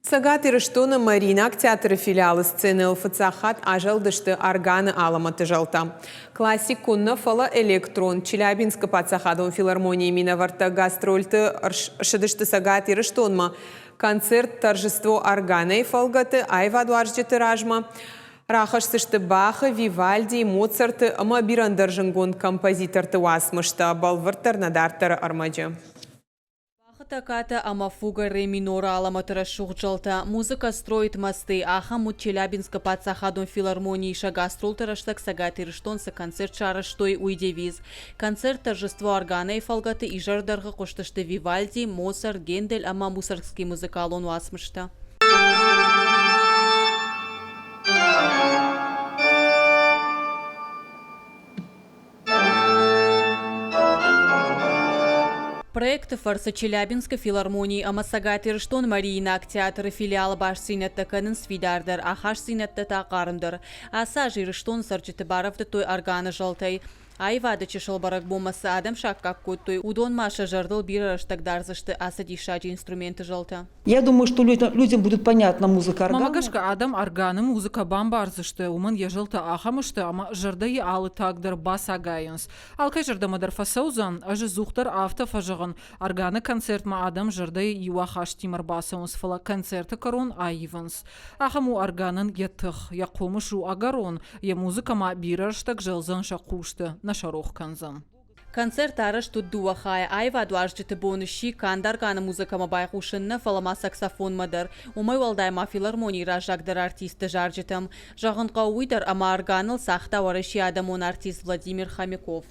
Цӕгат Ирыстоны Мариинаг театры филиалы сценӕйыл фыццаг хатт азӕлдысты органы алӕмӕты зӕлтӕ. Классикон нӕ, фӕлӕ электрон. Челябинскы паддзахадон филармонийы минӕвӕрттӕ гастрольты ссыдысты Цӕгат Ирыстонмӕ. Концерт «Торжество органа»-йы фӕлгӕты аивадуарзджыты размӕ рахӕсдзысты Бахы, Вивальдийы, Моцарты ӕмӕ бирӕ ӕндӕр зындгонд композиторты уацмыстӕ. Бӕлвырддӕр нӕ дарддӕры ӕрмӕджы. Бахы токкатӕ ӕмӕ фугӕ ре миноры алӕмӕты рӕсугъд зӕлтӕ, музыка строит мосты, ахӕм уыд Челябинскы паддзахадон филармонийы сӕ гастролты рӕстӕг Цӕгат Ирыстон цы концерт сарӕзтой, уый девиз. Концерт торжество органа-йы фӕлгӕты изӕрдӕргъы хъуыстысты Вивальди, Моцарт, Гендель ӕмӕ Мусоргский музыкалон уацмыстӕ. Проекты фӕрцы Челябинскы филармонийы ӕмӕ Цӕгат Ирыстон Мариинаг театры филиалы бастдзинӕдтӕ кӕнынц фидардӕр, ахастдзинӕдтӕ та хъармдӕр. Ацы аз Ирыстоны цӕрджыты барӕвдыдтой органы зӕлтӕй. Аивады чысыл бӕрӕгбонмӕ цы адӕм саккаг кодтой, уыдон ма сӕ зӕрдыл бирӕ рӕстӕг дардзысты ацы диссаджы инструменты зӕлтӕ. Я думаю, что людям будет понятна музыка Мӕнмӕ органа. гӕсгӕ адӕм органы музыкӕ бамбардзысты, уымӕн йӕ зӕлтӕ ахӕм сты, ӕмӕ зӕрдӕйы алы таг дӕр бацагайынц. Алкӕй зӕрдӕмӕ дӕр фӕцӕудзӕн, ӕз ӕдзухдӕр афтӕ фӕзӕгъын, органы концертмӕ адӕм зӕрдӕйы иу ахастимӕ ӕрбацӕуынц, фӕлӕ концерты кӕрон аивынц. Ахӕм у органӕн йӕ тых, йӕ хъомыс у ӕгӕрон, йӕ музыкӕ ма бирӕ рӕстӕг зӕлдзӕн сӕ хъусты, нӕ сӕ рох кӕндзӕн. Концерт арӕзт уыд дыууӕ хайӕ. Аивадуарзджыты бон сси канд органы музыкӕмӕ байхъусын нӕ, фӕлӕ ма саксофонмӕ дӕр. Уымӕй уӕлдай ма филармонийы раззагдӕр артистты зарджытӕм. Зӕгъын хъӕуы уый дӕр, ӕмӕ органыл цагъта Уӕрӕсейы адӕмон артист Владимир Хомяков.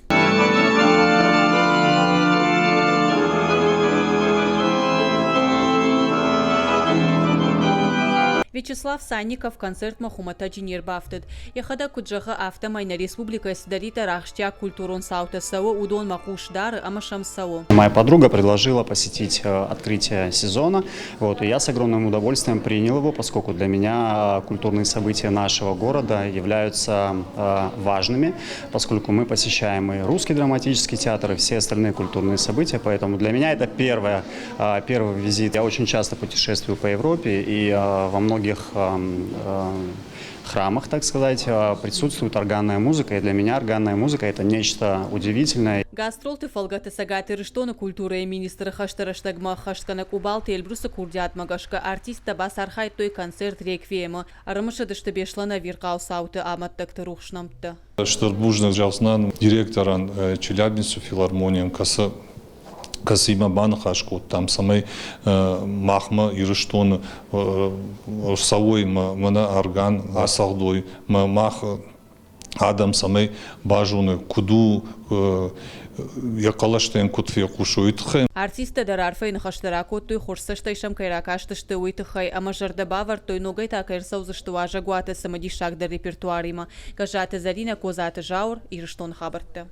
Вячеслав Санников концертмӕ хуымӕтӕджы не рбафтыд. Йӕхӕдӕг куыд зӕгъы, афтӕмӕй нӕ республикӕйы цыдӕриддӕр ахсджиаг культурон цаутӕ цӕуы, уыдонмӕ хъус дары ӕмӕ сӕм цӕуы. Моя подруга предложила посетить открытие сезона, вот, и я с огромным удовольствием принял его, поскольку для меня культурные события нашего города являются важными, поскольку мы посещаем и русский драматический театр, и все остальные культурные события, поэтому для меня это первый визит. Я очень часто путешествую по Европе, и во многих храмах, так сказать, присутствует органная музыка. И для меня органная музыка – это нечто удивительное. Гастролты фӕлгӕты Цӕгат Ирыстоны культурӕйы министры хӕсты рӕстӕгмӕ ӕххӕстгӕнӕг Къубалты Эльбрусы курдиатмӕ гӕсгӕ артисттӕ бацархайдтой концерт «Реквием»-ы, ӕрымысыдысты Беслӕны ӕвирхъау цауты амӕттӕгты рухс нӕмттӕ. Стыр бузныг зӕгъдзынӕн директорӕн Челябинскы филармонийӕн, кӕцы кӕцыимӕ баныхас кодтам, цӕмӕй махмӕ Ирыстоны ӕрцӕуой мӕнӕ орган ацӕгъдой, мах адӕм цӕмӕй базоной, куыд у йӕ хъӕлӕстӕ йын куыд фехъусой, уый тыххӕй. Артисттӕ дӕр арфӕйы ныхӕстӕ ракодтой, хорз цӕстӕй сӕм кӕй ракастысты, уый тыххӕй ӕмӕ зӕрдӕ бавӕрдтой, ногӕй та кӕй ӕрцӕудзысты уазӕгуаты цымыдисагдӕр репертуаримӕ. Гӕззаты Зӕринӕ, Козаты Зауыр, Ирыстоны хабӕрттӕ.